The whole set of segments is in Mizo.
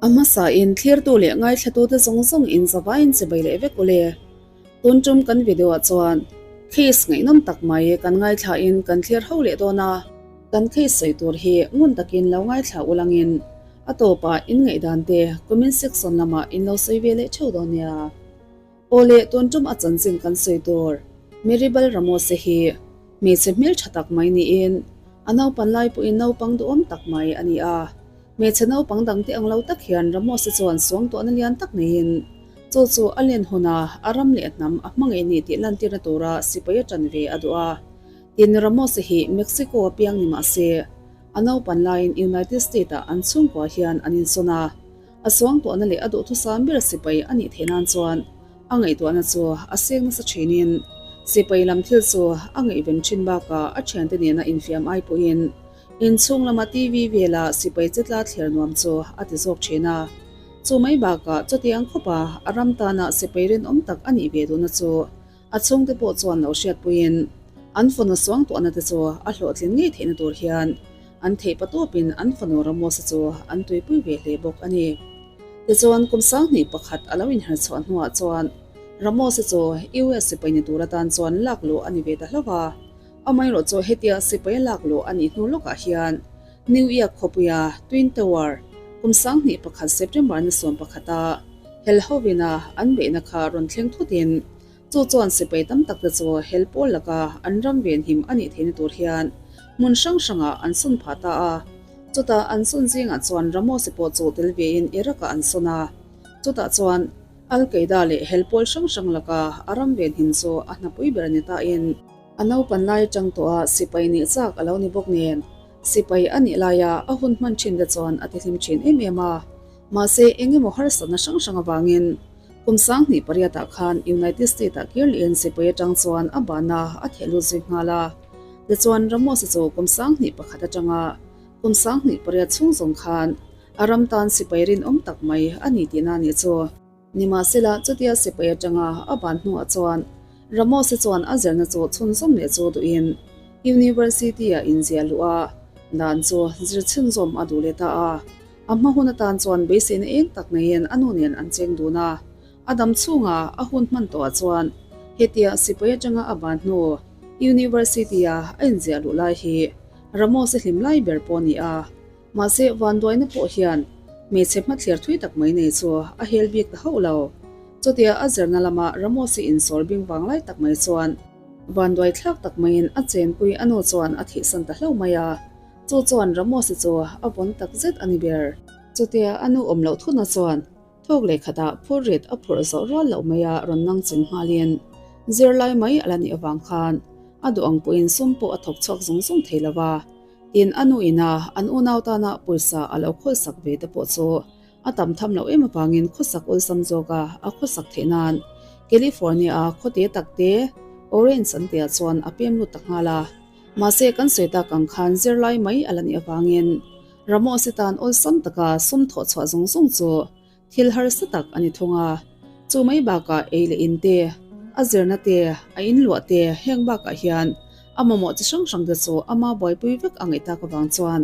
A hmasa in thlirtu leh ngaithlatute zawng zawng in zavaiin chibai leh vek ule. Tun tum kan video ah chuan case ngaihnawm tak mai kan ngaithla in kan thlir ho leh dawn a. Kan case sawi tur hi ngun takin lo ngaithla ulangin a tawpah in ngaihdan te comment section lamah in lo sawi ve leh theuh dawn nia. Aw le, tun tum a chanchin kan sawi tur Miribel Ramose hi hmeichhe hmel tha tak mai niin a naupan lai pawhin naupang duhawm tak mai a ni a. Hmeichhe naupang dangte ang lo tak hian Ramose chuan suangtuahna lian tak neiin chu chu a len huna a ram leh a hnam a hmangaih ni tih lantirna tura sipai a tan ve a duh a. Tin, Ramose hi Mexico a piang ni mah se a naupan laiin United State-ah an chhungkua hian an insawn a. A suangtuahna leh a duhthusam ber sipai a nih theih nan chuan a ngaihtuahna chu a seng nasa thinin sipai lam thil chu a ngaihven thin bakah a thiante nena infiam ai pawhin inchhung lama TV vela sipai chetla thler nuam chu a ti zawk thin a. Chu mai bakah chutiang khawpa a ram tana sipai rinawm tak a nih ve duhna chu a chhungte pawh chuan lo hriatpuiin an fanu suangtuahna te chu a hlawhtlin ngei theihna tur hian An theih patawpin an fanu Ramosa chu an tuipui ve hle bawk a ni. Tichuan, kum 2001 a lo inherchhuah hnuah chuan Ramosa chu US sipai ni tur atan chuan lak luh a ni ve ta hlauh a. Amaherawh chu hetia sipai a lak luh a nih hnu lawkah hian New York khawpuia Twin Tower kum 2001 September ni sawmpakhata hel hovina an beihna kha rawn thleng thutin Chu chuan sipai tam tak te chu hel pawl laka an ram venhim a nih theihna tur hian hmun hrang hrangah an sawn phah ta a. Chutah an sawn zingah chuan Ramose pawh chu tel vein Iraq-ah an sawn a. Chutah chuan Al Qaeda leh hel pawl hrang hrang laka a ram venhim chu a hnapui ber a ni tain. A naupan lai atang tawha sipai nih chak a lo ni bawk nen, sipai a nih laia a hun hman thin te chuan a tihlim thin em em a. Mahse engemaw harsatna hrang hrang avangin Kum 2008 ah khan United States ah kir leh in sipai atang chuan a bana a theh lut zui nghal a. Tichuan Ramos-a chu kum 2001 atanga kum 2008 chhung zawng khan a ram tan sipai rinawm tak mai a ni tihna a nih chu. Nimahsela chutia sipai atanga a ban hnuah chuan Ramos-a chuan a zirna chu chhunzawm leh chu duhin University ah inziah luh a dan chu zir chhunzawm a duh leh ta a. A hma hun atan chuan beiseina eng tak neiin a nu nen an cheng dun a. A dam chhunga a hun hman tawhah chuan hetia sipai atanga a ban hnu University-a a inziah luh lai hi Ramos-a hlim lai ber pawh a ni a. Mahse, vanduaina pawh hian hmeichhe hmathlir thui tak mai nei chu a hel bik ta hauh lo. Chutia a zirna lama Ramos-i insawr bing vang lai tak mai chuan vanduai thlak tak maiin a chenpui a nu chuan a thihsan ta hlauh mai a. Chu chuan Ramos-i chu a vawn tak zet a ni ber. Chutia a nu awm loh thuna chuan thawk leh khatah phur rit a phurh zawh rual loh mai a rawn nang ching nghalin zirlai mai a la nih avang khan a duh ang pawhin sum pawh a thawk chhuak zung zung thei lo va. Tin, a nu ina an unau tana pawisa a lo khawlsak ve te pawh chu a tam tham loh em avangin khawsak awlsam zawka a khawsak theih nan California-a khawte takte Orange an tia chuan a pem lut ta nghal a. Mahse, kan sawi tak ang khan zirlai mai a la nih avangin Ramos-i tan awlsam taka sum thawh chhuah zawng zawng chu thil harsa tak a ni thung a. Chu mai bakah ei leh in te, a zirna te, a inluah te heng bakah hian a mamawh chi hrang hrang te chu ama buaipui vek a ngaih tak avang chuan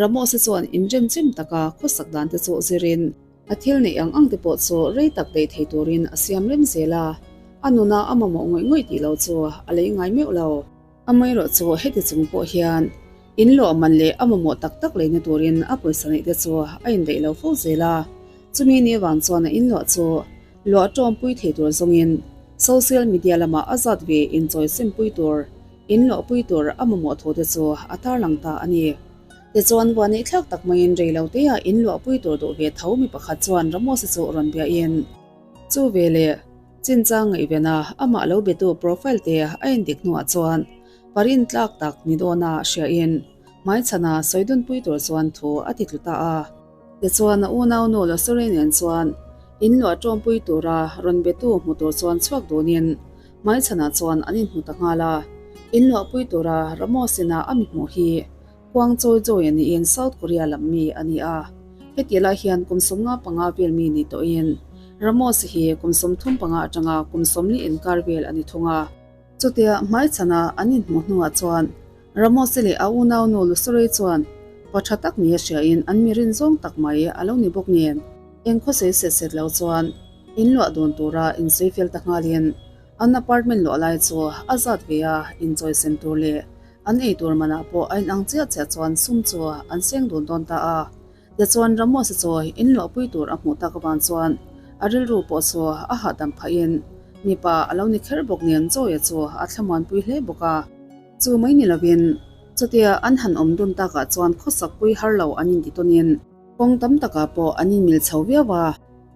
Ramos-i chuan inremchem taka khawsak dan te chu zirin A thil neih ang ang te pawh chu rei tak daih thei turin a siam rem zel a, a nuna a mamawh ngawih ngawih tih lo chu a lei ngai meuh lo. Amaherawh chu heti chung pawh hian in lawh man leh a mamawh tak tak leina turin a pawisa neih te chu a indaih lo fo zel a, chumi ni avang chuan a inluah chu luah tawmpui thei tur zawngin social media lamah a zat ve inchawi simpui tur, inluahpui tur a mamawh thu te chu a tarlang ta a ni. Tichuan, vuaneih thlak tak maiin rei lo teah in luahpui tur duh ve tho mi pakhat chuan Ramos-a chu rawn biahin, Chu ve leh, chinchang ngaihvena amah lo betu profile te a endik hnuah chuan parin tlak tak ni dawna hriain hmaichhana sawi dunpui tur chuan thu a ti tlu ta a. Tichuan, a unaunu Losore nen chuan in luah tawmpui tura rawn betu hmu tur chuan chhuak dunin hmaichhanah chuan an inhmu ta nghal a. In luahpui tura Ramos-ina a mi hmuh hi Huang Choi Choi a niin South Korea lam mi a ni a. Heti lai hian kum 55 vel mi ni tawhin Ramos hi kum 35 atanga kum 40 inkar vel a ni thung a. Chutia hmaichhana an inhmuh hnuah chuan Ramos leh a unaunu Lusorei chuan Pa tha tak nia hriain an mi rin zawng tak mai a lo ni bawk nen, eng khawsawi set set lo chuan in luah dun tura insawi fel ta nghalin an apartment luah lai chu a zat ve a, inchawi sem tur leh an ei tur manah pawh a inang chiah chiah chuan sum chu an seng dun dawn ta a. Tichuan Ramos-a chu in luahpui tur a hmuh tak avang chuan a rilru pawh chu a hahdam phahin mipa a lo ni kher bawk nen Joy-a chu a thlamuanpui hle bawk a. Chu mai ni lovin chutia an han awm dun takah chuan khawsakpui har lo an inti tawnin kawng tam takah pawh an inmil chho viau a,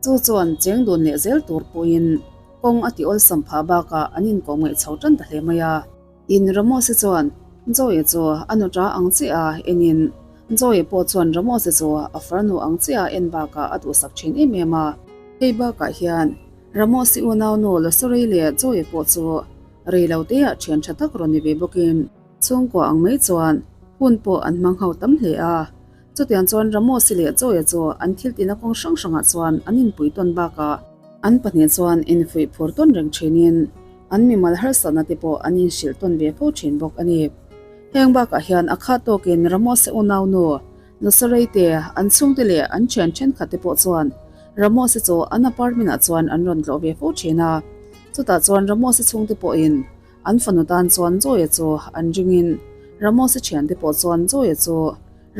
chu chuan cheng dun leh zel tur pawhin kawng a ti awlsam phah bakah an inkawm ngaih chho tan ta hle mai a. In Ramos-a chuan Joy-a chu a nuta ang chiah a enin Joy-a pawh chuan Ramos-a chu a farnu ang chiah a en bakah a duhsak thin em em a. Hei bakah hian Ramos-i unaunu Losori leh Joy-a pawh chu rei lo teah thian tha tak rawn ni ve bawkin chhungkua ang mai chuan hun pawh an hmang ho tam hle a. Chutiang chuan Ramos-i leh Joy-a chu an thil tina kawng hrang hrangah chuan an inpui tawn bakah an pahnih chuan infuih phur tawn reng thinin an mimal harsatna te pawh an inhrilh tawn ve fo thin bawk a ni. Heng bakah hian a khat tawkin Ramos-a unaunu Nosarei te, an chhungte leh an thian thenkhat te pawh chuan Ramos-a chu an apartment-ah chuan an rawn tlawh ve fo thin a. Chutah chuan Ramos-a chhungte pawhin An fanu tan chuan Joy-a chu an ringin Ramos-a thiante pawh chuan Joy-a chu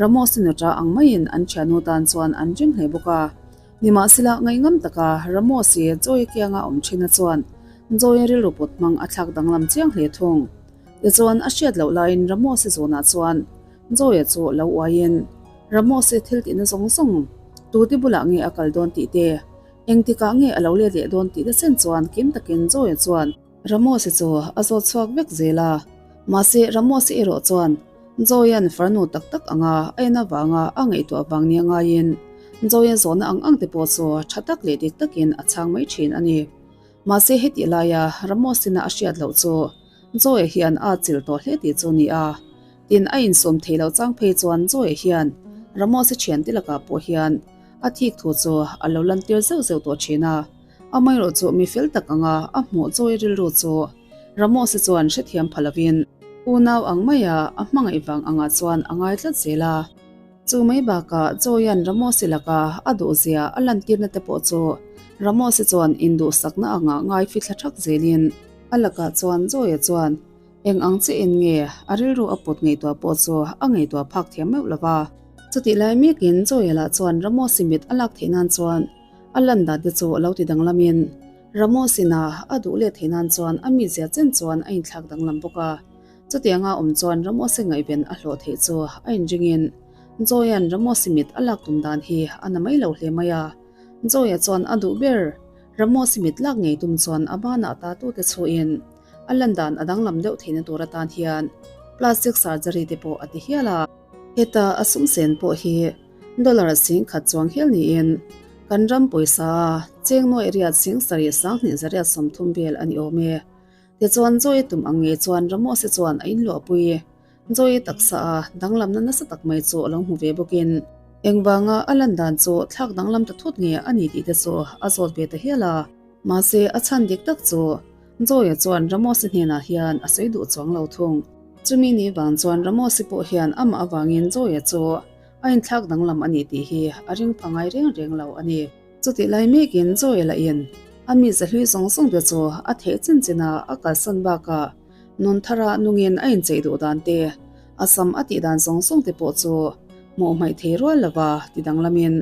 Ramos-i nuta ang maiin an thiannu tan chuan an ring hle bawk a. Nimahsela, ngaihngam taka Ramos-i Joy-a kianga awm thina chuan Joy-a rilru put hmang a thlak danglam chiang hle thung. Tichuan, a hriat loh laiin Ramos-i zawnah chuan Joy-a chu lo uaiin Ramos-i thil tihna zawng zawng tute bulah nge a kal dawn tih te, engtikah nge a lo let leh dawn tih te chen chuan kim takin Joy-a chuan Ramos-i chu a zawt chhuak vek zel a, mahse Ramos-i erawh chuan Joy-a'n farnu tak tak anga a en avanga a ngaihtuah vang nia ngaiin Joy-a zawhna ang ang te pawh chu tha tak leh dik takin a chhang mai thin a ni. Mahse hetih laia Ramos-ina a hriat loh chu Joy-a hian a chilh tawh hle tih chu ni a, tin a insawm thei loh chang phei chuan Joy-a hian Ramos-i thiante lakah pawh hian a thik thu chu a lo lantir zeuh zeuh tawh thin a. Amaherawh chu mi fel tak anga a hmuh chawi rilru chu Ramos-a chuan hrethiam pha lovin unau ang maia a hmangaih vang angah chuan a ngai tlat zel a. Chu mai bakah Chawia'n Ramos-i laka a duhzia a lantirna te pawh chu Ramos-i chuan induhsakna anga ngai fithla thak zelin a lakah chuan Joy-a chuan Eng ang chiah in nge a rilru a put ngaihtuah pawh chu a ngaihtuah phak thiam meuh lo va. Chutih lai mekin Joy-a lah chuan Ramos-i mit a lak theih nan chuan a lan dan te chu a lo ti danglam in Ramos-in a a duh let theih nan chuan a mizia chen chuan a inthlak danglam bawk a. Chutianga awm chuan Ramos-i ngaihven a hlawh theih chu a inring in Joy-a'n Ramos-i mit a lak tum dan hi a na mai lo hle mai a. Joy-a chuan a duh ber Ramos-i mit lak ngei tum chuan a banah tatute chhuin A lan dan a danglam deuh theihna tur atan hian plastic surgery te pawh a ti hial a. Heta a sum sen pawh hi dollar 10,000 chuang hial niin kan ram pawisa a cheng nuaih riat 70 2130 vel a ni awm e. Tichuan Joy tum ang ngei chuan Ramos-i chuan a inluahpui. Joy taksa a danglamna nasa tak mai chu a lo hmu ve bawkin engvanga a lan dan chu thlak danglam ta thut nge a ni tih te chu a zawt ve ta hial a. Mahse a chhan dik tak chu Joy-a chuan Ramos-i hnenah hian a sawi duh chuang lo thung. Chumi ni vang chuan Ramos-i pawh hian amah avangin Joy-a chu a inthlak danglam a ni tih hi a ring pha ngai reng reng lo a ni. Chutih lai mekin Joy-a lahin a mi zahlui zawng zawng te chu a theh chin chin a, a kalsan bakah nun thara nungin a incheih duh dan te, a sam a tih dan zawng zawng te pawh chu hmuh hmaih thei rual lova ti danglamin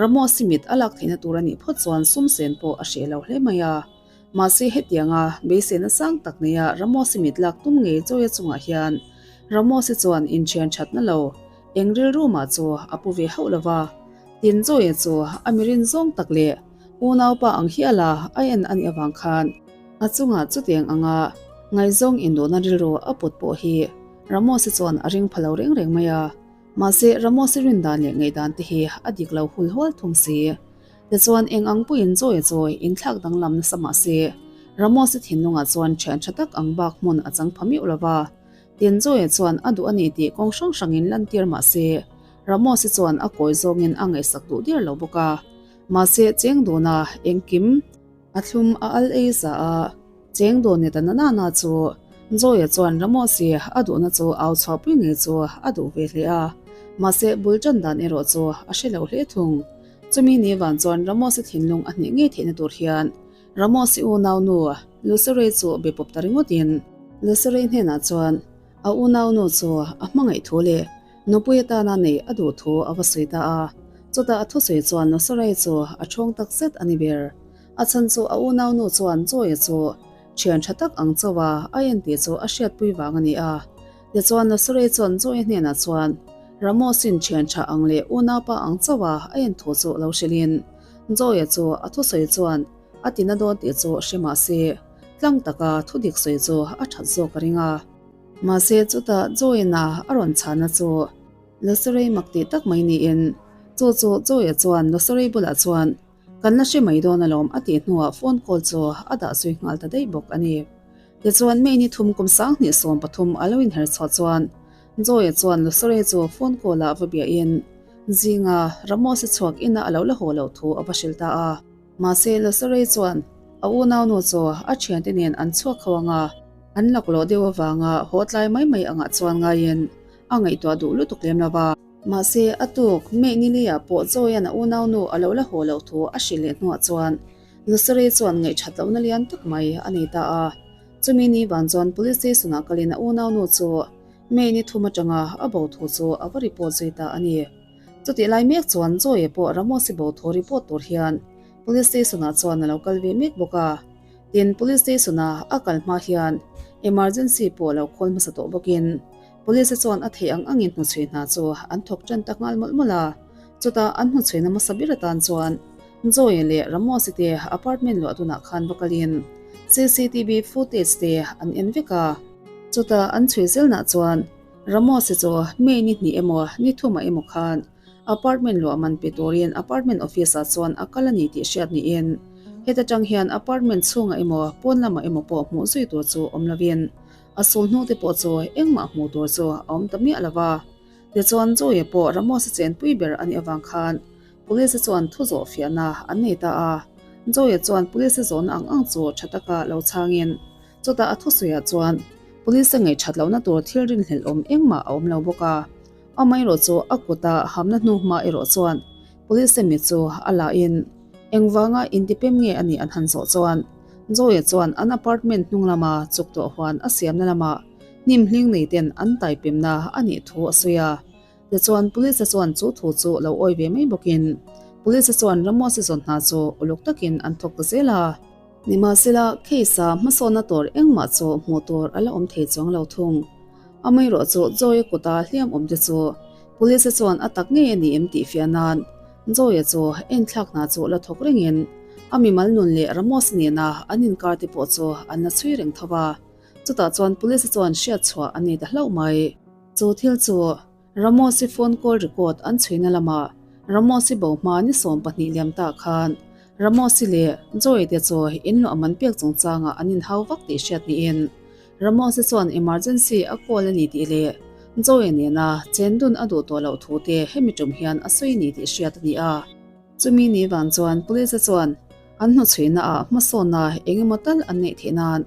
Ramos-i mit a lak theihna tur a nih phawt chuan sum sen pawh a hreh lo hle mai a. Mahse hetianga beiseina sang tak neia Ramos-i mit lak tum ngei Joy-a chungah hian Ramos-i chuan inthian thatna lo eng rilru mah chu a pu ve hauh lo va. Tin Joy-a chu a mirin zawng tak leh unaupa ang hiala a en a nih avang khan a chungah chutiang anga ngaihzawng induhna rilru a put pawh hi Ramos-i chuan a ring pha lo reng reng mai a. Mahse Ramos-i rindan leh ngaihdan te hi a dik lo hul hual thung si. Tichuan, eng ang pawhin chawi a chawi, inthlak danglam nasa mah se, Ramos-i thinlungah chuan thian tha tak ang bak hmun a chang pha miuh lo va. Tin, Joy-a chuan a duh a ni tih kawng hrang hrangin lantir mah se, Ramos-i chuan a kawi zawngin a ngaihsak duh der lo bawk a. Mahse, cheng duna engkim a thlum a al ei za a, cheng dawn ni ta na na na chu Joy-a chuan Ramos-i a duhna chu au chhuahpui ngei chu a duh ve hle a. Mahse, bul tan dan erawh chu a hre lo hle thung. Chumi ni vang chuan Ramos-i thinlung a hneh ngei theihna tur hian Ramos-i unau nu Lucerei chu be pawp ta ringawtin Lucerei hnenah chuan a unau nu chu a hmangaih thu leh nupui atana nei a duh thu a va sawi ta a. Chutah a thusawi chuan Lucerei chu a ṭhawng tak zet a ni ber. A chhan chu a unau nu chuan Joy-a chu thian tha tak ang chauh a a en tih chu a hriatpui vang a ni a. Tichuan Lucerei chuan Joy-a hnenah chuan Ramos-in thian tha ang leh unaupa ang chauh a a en thu chu lo hrilhin Joy-a chu a thusawi chuan a tina dawn tih chu hre mah se, tlang taka thudik sawi chu a that zawk a ring a. Mahse chutah Joy-na a rawn chhana chu Lucerei mak tih tak mai niin chu chu Joy-a chuan Lucerei bulah chuan Kan la hre mai dawn alawm a tih hnuah phone call chu a dah zui nghal ta daih bawk a ni. Tichuan May ni thum kum 2013 a lo inher chhuah chuan Joy-a chuan Lusore chu phone call ah va biahin zinga Ramos-a chhuak ina a lo la haw loh thu a va hrilh ta a. Mahse Lusore chuan a unaunu chu a thiante nen an chhuak ho anga an laklawh deuh avanga haw tlai mai mai angah chuan ngaiin a ngaihtuah duh lutuk lem lo va. Mahse, a tuk, May ni leiah pawh Joy-a'n a unaunu a lo la haw loh thu a hrilh leh hnuah chuan Lusarei chuan ngaihṭhat lohna lian tak mai a nei ta a. Chumi ni vang chuan Police Station-ah kalin a unaunu chu May ni thum aṭanga a bo thu chu a va report zui ta a ni. Chutih lai mek chuan Joy-a pawh Ramos-i bo thu report tur hian Police Station-ah chuan a lo kal ve mek bawk a. Tin, Police Station-a a kal hma hian emergency pawh a lo call hmasa tawh bawkin Police chuan a theih ang angin hnuchhui hna chu an thawk tan ta nghal mawlh mawlh a, chutah an hnuchhuina hmasa ber atan chuan Joy leh Ramos-i te apartment luah tunah khan va kalin cctv footage te an en vek a. Chutah an chhui zelnah chuan Ramos-i chu May ni hnih emaw ni thumah emaw khan apartment luah man pe turin apartment office ah chuan a kal a ni tih hriat niin heta tang hian apartment chhungah emaw pawn lamah emaw pawh hmuh zui tur chu awm lovin A sul hnu te pawh chu engmah hmuh tur chu a awm ta miah lo va. Tichuan Joy-a pawh Ramos-a chenpui ber a nih avang khan Police-a chuan thu zawh fiahna an nei ta a. Joy-a chuan Police-a zawhna ang ang chu tha taka lo chhangin chutah a thusawiah chuan Police-a ngaihthat lohna tur thil rinhlelh awm engmah a awm lo bawk a. Amaherawh chu a kuta hamna hnu hma erawh chuan Police-a mi chu a lahin engvanga intipem nge a nih an han zawh chuan Joy-a chuan an apartment hnung lama chuk tawh huan a siamna lamah hnim hling nei ten an taipemna a nih thu a sawi a. Tichuan Police-a chuan chu thu chu lo awi ve mai bawkin Police-a chuan Ramos-i zawn hna chu uluk takin an thawk ta zel a. Nimahsela, case-a hmasawnna tur engmah chu hmuh tur a la awm thei chuang lo thung. Amaherawh chu Joy-a kuta hliam awm te chu Police-a chuan a tak ngei a ni em tih fiah nan Joy-a chu enthlak hna chu la thawk rengin a mimal nun leh Ramos nena an inkar te pawh chu an la chhui reng tho va. Chutah chuan Police-a chuan hriat chhuah a nei ta hlauh mai. Chu thil chu Ramos-i phone call record an chhuina lamah Ramos-i bo hma ni 12 liam tah khan Ramos-i leh Joy-a te chu inluah man pek chungchangah an inhau vak tih hriat niin Ramos-a chuan emergency a call a ni tih leh Joey nena chen dun a duh tawh loh thu te hemi tum hian a sawi ni tih hriat a ni a. Chumi ni vang chuan police-a chuan an hnuchhuina ah hmasawnna eng emaw tal an neih theih nan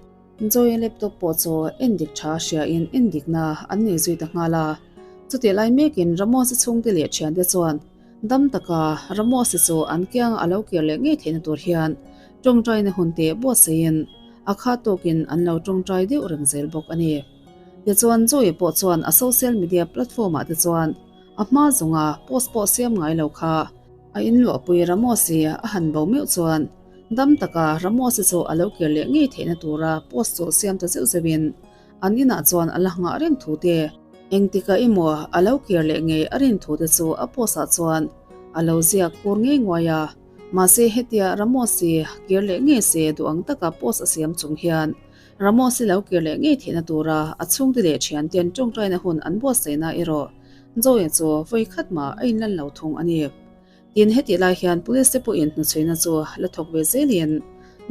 Joey laptop pawh chu endik tha hriain endikna an nei zui ta nghal a. Chutih lai mekin Ramos-a chhungte leh thiante chuan Dam taka Ramos-i chu an kianga a lo kir leh ngei theihna tur hian tawngtaina hun te buatsaiin a khat tawkin an lo tawngtai deuh reng zel bawk a ni. Tichuan Joey pawh chuan a social media platform ah te chuan a hma zawnga post pawh siam ngai lo kha a inluahpui Ramos-i a han bo meuh chuan dam taka Ramos-i chu a lo kir leh ngei theihna tura post chu siam ta zeuh zeuhin An inah chuan a la nghah reng thu te, engtikah emaw a lo kir leh ngei a rin thu te chu a post ah chuan a lo ziak kur ngei nguai a. Mahse hetia Ramos-i kir leh ngei se duh ang taka post a siam chung hian Ramos-i lo kir leh ngei theihna tura a chhungte leh thianten tawngtaina hun an buatsaihna erawh Joey chu vawi khat mah a inlan lo thung a ni. Tin, hetih lai hian police te pawhin hnuchhuina chu la thawk ve zelin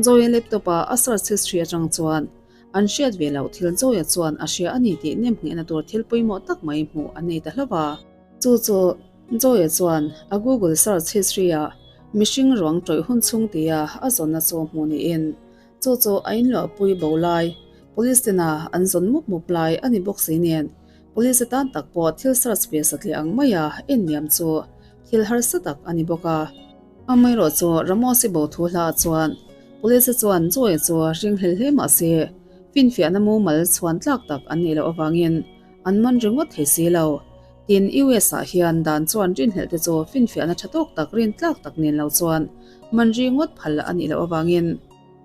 Joey laptop a a search history atang chuan An hriat ve loh thil Joya chuan a hria a ni tih nem nghehna tur thil pawimawh tak mai hmuh an nei ta hlauh a. Chu chu Joya chuan a Google search history ah mihring ruang tawih hun chhung tia a zawnna chu hmuh niin chu chu a inluahpui bo lai police tena an zawn mup mup lai a ni bawk si nen. Police atan tak pawh thil search ve satliah ang maia en liam chu thil harsa tak a ni bawk a. Amaherawhchu Ramos-i bo thu hla ah chuan Police chuan Joy-a chu ringhlel hle mah se finfiahna mumal chhuan tlak tak an nih loh avangin an man ringawt thei si lo. Tin, US ah hian dan chuan rinhlelh te chu finfiahna tha tawk tak rin tlak tak nen lo chuan man ringawt phal a nih loh avangin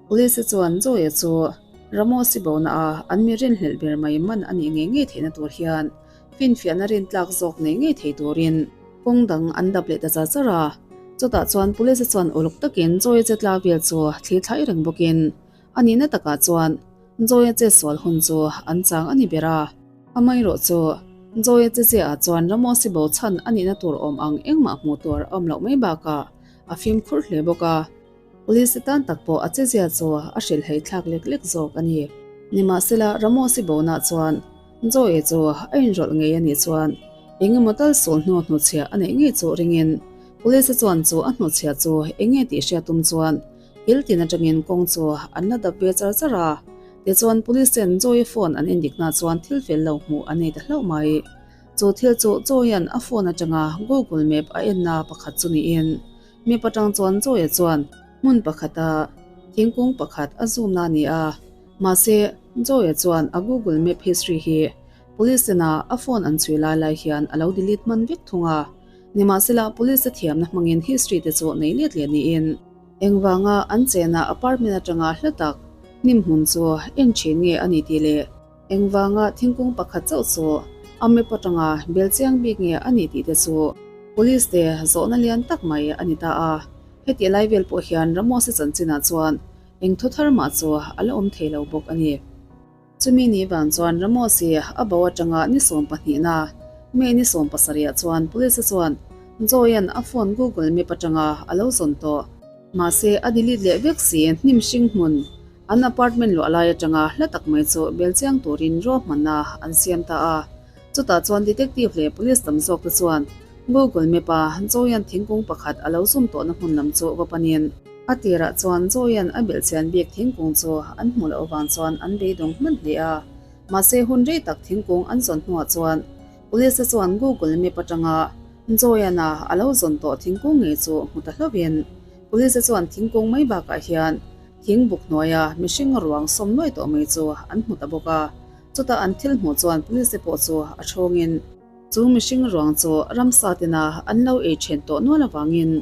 Police chuan Joy-a chu Ramos-i bona a an mi rinhlelh ber mai man a nih ngei ngei theihna tur hian finfiahna rin tlak zawk nei ngei thei turin kawng dang an dap leh ta char char a. Chutah chuan Police chuan uluk takin Joy-a che tla vel chu thli thlai reng bawkin a nihna takah chuan Joy-a che sual hun chu an chang a ni ber a. Amaherawh chu Joy-a che chiahah chuan Ramos-i bo chhan a nihna tur awm ang engmah hmuh tur a awm loh mai bakah a fimkhur hle bawk a. Police tan tak pawh a chezia chu a hrilhhei thlak lek lek zawk a ni. Nimahsela, Ramos-i bonah chuan Joe chu a inrawlh ngei a nih chuan eng emaw tal sul hnu hnuchhiah a neih ngei chu ringin Police chuan chu a hnuchhiah chu eng nge tih hriat tum chuan kil tin atangin kawng chu an la dap ve char char a. Tichuan Police ten Joe-i phone an endikna chuan thil fel lo hmuh a nei ta hlauh mai. Chu thil chu Joe-ian a phone atanga Google Map a enna pakhat chu niin Map atang chuan Joy-a chuan hmun pakhata thingkung pakhat a zoom na a ni a, mahse Joy-a chuan a Google Map history hi police ina a phone an chhui lai lai hian a lo delete hman vek thung a. Nimahsela police a thiamna hmangin history te chu nei let leh niin engvanga an chena apartment atanga hla tak hnim hmun chu en thin nge a ni tih leh Engvanga thingkung pakhat chauh chu a map atanga bel chiang bik nge a nih tih te chu Police te zawhna lian tak mai a ni ta a. Heti lai vel pawh hian Ramos-a chanchinah chuan eng thu thar mah chu a la awm thei lo bawk a ni. Chumi ni vang chuan Ramos-i a bo atanga ni 12na May ni 17 ah chuan Police-a chuan Joy-a'n a phone Google Map atanga a lo zawn tawh. Mahse a delete leh vek si hnim hring hmun An apartment luah lai atanga hla tak mai chu bel chiang turin ruahmanna an siam ta a. Chutah chuan detective leh police tam zawk te chuan Google Map a Joy-a'n thingkung pakhat a lo zum tawhna hmun lam chu va panin a tirah chuan Joy-a'n a belhchian bik thingkung chu an hmuh loh avang chuan an beidawng hman hle a. Mahse hun rei tak thingkung an zawn hnuah chuan police te chuan Google Map atanga Joy-a'n a a lo zawn tawh thingkung ngei chu hmu ta hlauhin police te chuan thingkung mai bakah hian Thing buk hnuaia mihring ruang sawm nuai tawh mai chu an hmu ta bawk a, chutah an thil hmuh chuan police te pawh chu a thawngin, chu mihring ruang chu ramsa tina an lo ei then tawh nual avangin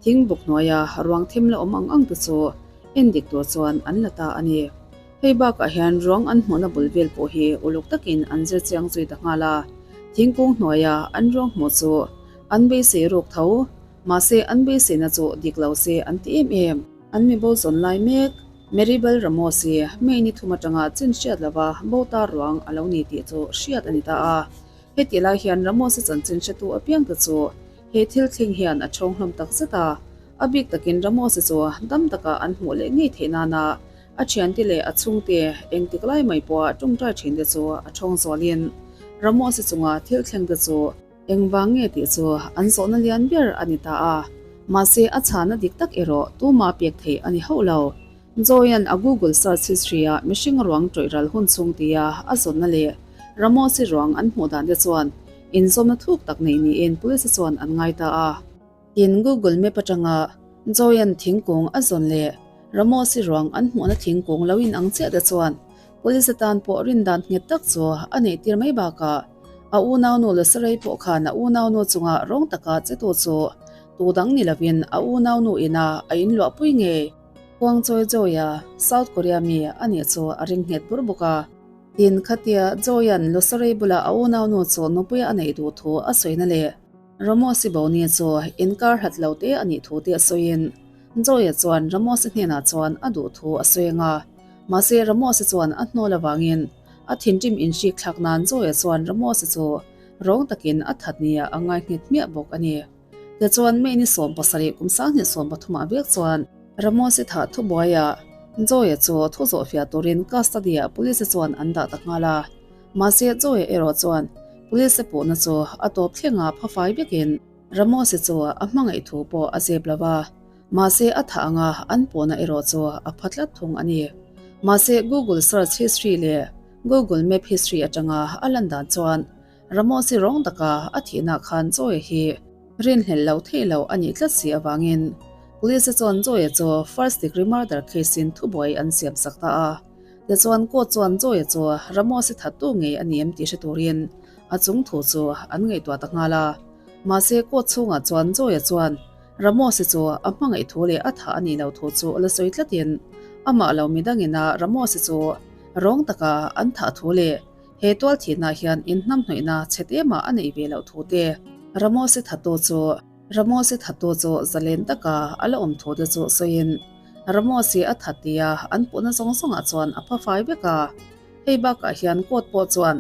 thing buk hnuaia ruang them la awm ang ang te chu en dik tur chuan an la ta a ni. Hei bakah hian ruang an hmuhna bul vel pawh hi uluk takin an zir chiang zui ta nghal a, thingkung hnuaia an ruang hmuh chu an beisei ruk tho, mahse an beiseina chu dik lo se an ti em em. An mi bo zawn lai mek, Maribel Ramos hi May ni thum atanga chin hriat lova bo ta ruang a lo ni tih chu hriat a ni ta a. Heti lai hian Ramos-a chanchin hretu apiangte chu he thil thleng hian a thawng hlawm tak zet a. A bik takin Ramos-a chu dam taka an hmuh leh ngei theih nana a thiante leh a chhungte engtik lai mai pawha tawngtai thinte chu a thawng zualin Ramos-a chunga thil thlengte chu Engvang nge tih chu an zawhna lian ber a ni ta a, mahse a chhana dik tak erawh tuma pek theih a ni hauh lo. Joy-a'n a Google search history-ah mihring ruang tawih ral hun chhung tia a zawnna leh Ramos-i ruang an hmuh dan te chuan inzawmna thuk tak nei niin police chuan an ngai ta a. Tin, Google Map atanga Joy-a'n thingkung a zawn leh Ramos-i ruang an hmuhna thingkung lo inang chiah te chuan Police atan pawh rindan nghet tak chu a neih tir mai bakah a unaunu Lasarei pawh khan a unaunu chunga rawng taka chetu chu tu dang ni lovin a unaunu ina a inluahpui ngei. Huangchawi Joy-a South Korea mi a nih chu a ring nghet bur bawk a. Tin, khatia Joy-a'n Lasarei bula a unaunu chu nupuia a neih duh thu a sawina leh Ramos-i Boni chu inkar hlat lo te a nih thu te a sawiin Joy-a chuan Ramos-i hnenah chuan a duh thu a sawi ang a. Mahse, Ramos-a chuan a hnawl avangin a thinrim inhrik thlak nan Joy-a chuan Ramos-a chu rawng takin a that nia a ngai nghet hmiah bawk a ni. Tichuan, May ni 17 kum 2013 ah vek chuan Ramos-i thah thubuaiah Joy-a chu thu zawhfiah turin custody-ah police-a chuan an dah ta nghal a. Mahse, Joy-a erawh chuan police-a puhna chu a tawp thlengah phafai vekin Ramos-i chu a hmangaih thu pawh a zep lo va. Mahse a thah anga an pawhna erawh chu a pha tlat thung a ni. Mahse Google search history leh Google map history atanga a lan dan chuan. Ramos-i rawng taka a thihna khan Joy-a hi rinhlelh loh theih loh a nih tlat si avangin Police-te chuan Joy-a chu first degree murder case-in thubuai an siam sak ta a. Tichuan court chuan Joy-a chu Ramos-i thattu ngei a ni em tih hre turin a chung thu chu an ngaihtuah ta nghal a. Mahse court chhungah chuan Joy-a chuan Ramos-i chu a hmangaih thu leh a thah a nih loh thu chu la sawi tlatin amah lo midangin a Ramos-i chu rawng taka an thah thu leh He tual thihna hian inhnamhnawihna chhe te mah a neih ve loh thu te, Ramose thattu chu Ramose thattu chu zalen taka a la awm thu te chu sawiin Ramose a that tia an puhna zawng zawngah chuan a pha fai vek a. Hei bakah hian court pawh chuan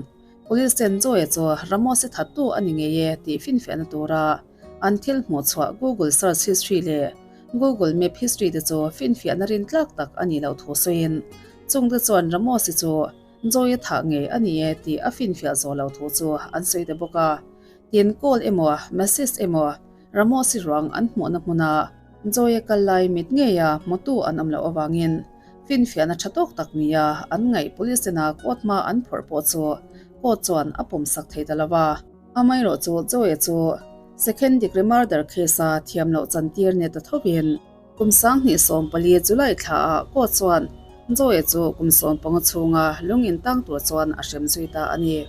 Police ten Joy-a chu Ramose thattu a ni ngei e tih finfiahna tura an thil hmuh chhuah Google search history leh Google map history te chu finfiahna rintlak tak a nih loh thu sawiin chungte chuan Ramose chu Joy a thah ngei a ni e tih a finfiah zawh lo thu chu an sawi ta bawk a. Tin, call emaw, message emaw Ramos-i ruang an hmuhna hmuna Joy a kal lai mit ngeia hmutu an awm loh avangin finfiahna tha tawk tak nia an ngaih police tena court hma an phawrh pawh chu court chuan a pawmsak thei ta lo va. Amaherawhchu Joy-a chu second degree murder case-a thiam loh chantir ni ta thovin, Kum 2014 July thla ah court chuan Joy-a chu kum 15 chhunga lung in tang tur chuan a hrem zui ta a ni.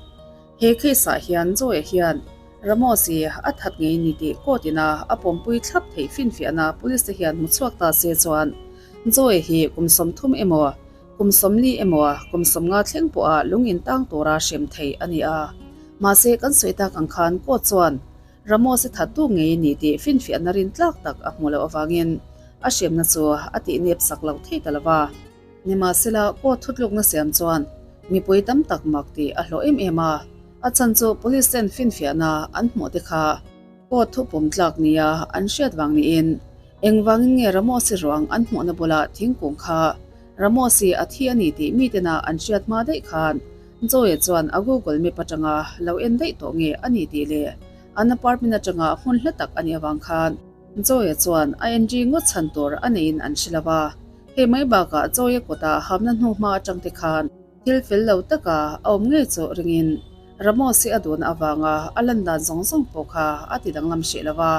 He case ah hian Joy-a hian Ramos-i a that ngei ni tih court ina a pawmpui thlap theih finfiahna police te hian hmu chhuak ta se chuan Joy-a hi kum 30 emaw kum 40 emaw kum 50 thleng pawha lung in tang tura hrem theih a ni a. Mahse kan sawi tak ang khan court chuan Ramos-i thattu ngei a ni tih finfiahna rintlak tak a hmuh loh avangin a hremna chu a tihnep sak loh thei ta lo va. Nimahsela, court thutlukna siam chuan mipui tam tak mak tih a hlawh em em a, a chhan chu police ten finfiahna an hmuh te kha court thu pum tlak nia an hriat vang niin engvangin nge Ramos-i ruang an hmuhna bulah thingkung kha Ramos-i a thi a ni tih mitena an hriat hma daih khan Joy-a chuan a Google Map atanga lo en daih tawh nge a ni tih leh an apartment atanga hmun hla tak a nih avang khan Joy-a chuan a entry ngawt chhan tur a neiin an hre lo va. Hei mai bakah Joy-a kawta hamna hnu hma atang te khan thil fel lo taka a awm ngei chu ringin Ramos-i a duhna avanga a lan dan zawng zawng pawh kha a ti danglam hreh lo va.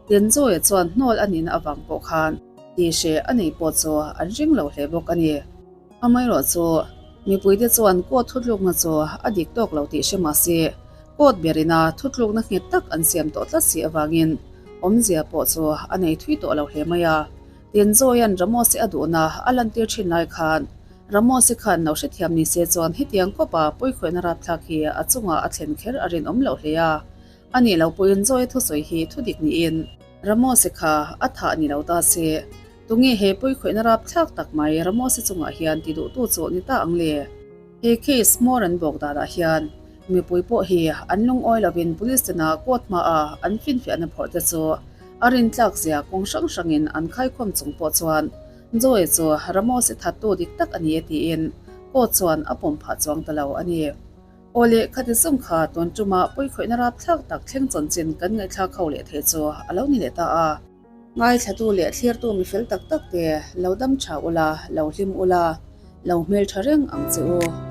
Tin Joy-a chuan hnawl a nihna avang pawh khan tihhreh a neih pawh chu an ring lo hle bawk a ni. Amaherawhchu, mipuite chuan court thutlukna chu a dik tawk lo tih hre mah se, court berina thutlukna nghet tak an siam tawh tlat si avangin awmzia pawh chu a nei thui tawh lo hle mai a. Tin, Joy-a'n Ramos-i a duhna a lantir thin lai khan Ramos-i khan lo hrethiam ni se chuan hetiang kawpa pawikhawihna rapthlak hi a chungah a thlen kher a rinawm loh hle a. A nih loh pawhin Joy-a thusawi hi thudik niin Ramos-i kha a thah ni lo ta se. Tunge he pawikhawihna rapthlak tak mai Ramose chungah hian ti duhtu chu ni ta ang le? He case hmawr an bawk danah hian mipui pawh hi an lungawi lovin police tena court hmaa an finfiahna phawrh te chu a rintlak zia kawng hrang hrangin an khaikhawm chung pawh chuan Joe chu Ramose thattu dik tak a ni e tiin court chuan a pawm phah chuang ta lo a ni. Awle, khati zawng kha tun tuma pawikhawihna rapthlak tak thleng chanchin kan ngaihthlak ho leh thei chu a lo ni leh ta a. Ngaithlatu leh thlirtu mi fel tak tak te lo dam tha ula, lo hlim ula, lo hmeltha reng ang che u.